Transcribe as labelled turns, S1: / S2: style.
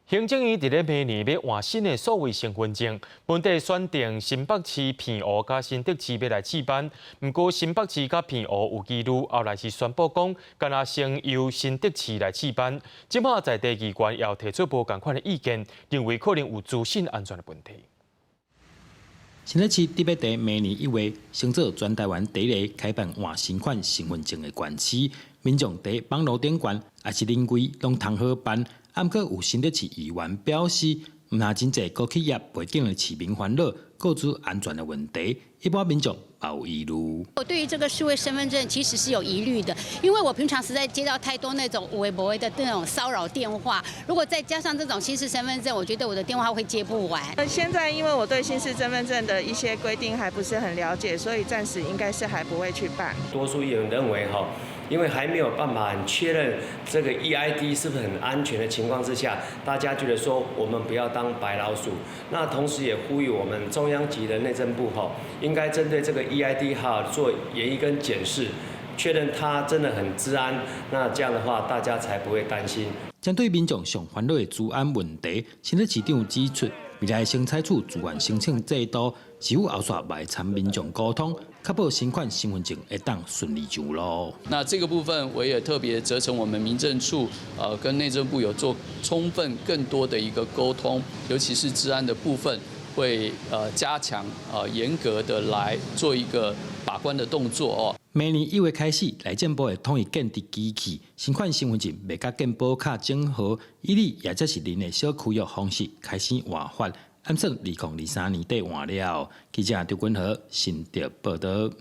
S1: 行政院佇咧明年欲換新的數位身份證，本底選定新北市澎湖佮新竹市欲來試辦，毋過新北市佮澎湖有疑慮，後來是宣布講，干焦先由新竹市來試辦。這馬在地議員也提出無仝款的意見，認為可能有資訊安全的問題。
S2: 新北市得欲佇明年1月，先做全台灣第一個開辦換新款身份證的縣市，民眾佇網路頂懸，抑是臨櫃攏通好辦。毋過有新竹市議員表示，毋但真濟高企業背景的市民煩惱個資安全的問題，一般民眾也有疑慮。
S3: 我對於這個數位身份證其實是有疑慮的，因為我平常實在接到太多那種有的無的那種騷擾電話，如果再加上這種新式身份證，我覺得我的電話會接不完。
S4: 現在因為我對新式身份證的一些規定還不是很了解，所以暫時應該是還不會去辦。
S5: 多數議員認為哈，因為還沒有辦法很確認這個 EID 是不是很安全的情況之下，大家覺得說我們不要當白老鼠。那同時也呼籲我們中央級的內政部哈，應該針對這個 EID 哈做研議跟檢視，確認它真的很資安。那這樣的話，大家才不會擔心。
S2: 針對民眾上煩惱的資安問題，新竹市長指出，未來先採取自願申請制度，市府後續會參民眾溝通，確保新款身份證會當順利上路。
S6: 那這個部分，我也特別責成我們民政處，跟內政部有做充分更多的一個溝通，尤其是資安的部分，會加強嚴格的來做一個把關的動作哦。
S2: 明年1月開始，內政部會統一建置機器，新款身份證袂佮健保卡整合，以你也則是恁的小區域方式開始換發，按算2023年底換了。記者張君和新竹報導。